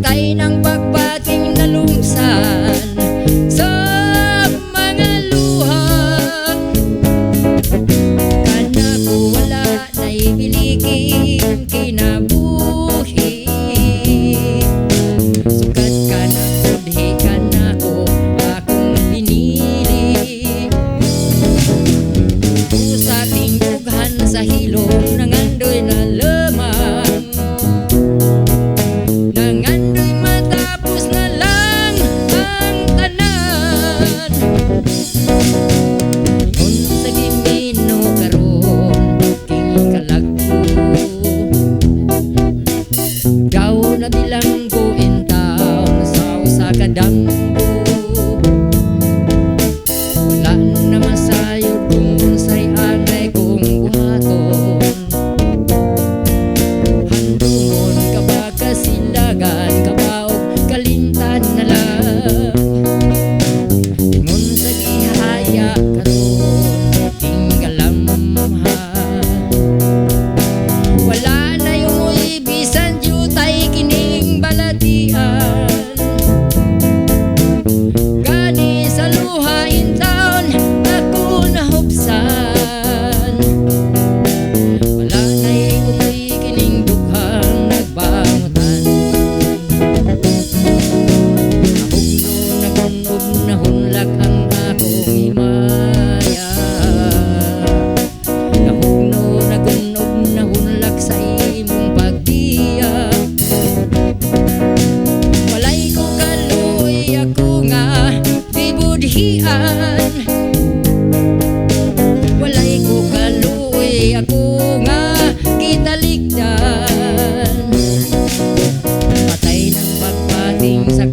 Patay ng pagpating nalungsan sa mga luha. Kanako wala na'y biliking kinabuhi. Sukad ka nagpudhi kanako, akong pinili. Sa tingdughan sa hilom, nangandoy na lamang, nangandoy matapos na lang ang tanan. Ingon sa gimino karon king ko, daw nabilang ko in town sa usa ka damgo. Wala na masayod kung unsay angay kong buhaton. Handumon ka ba kasilagan, kabaog kalintan na lang. Ingon sa gihaya karon tinggalamhan. Wala na yung bisan jutay kining balatian. Gani sa luha in town ako nahubsan. Wala na'y utoy kining dughang nagbangutan. Nahugno, nagunob, nahunlak ang akong himaya. Nahugno, nagunob, nahunlak sa imong pagbiya. Walay ko kaluoy, ako nga gibudhian. Walay ko kaluoy, ako nga gitalikdan. Patay ng pagpating sa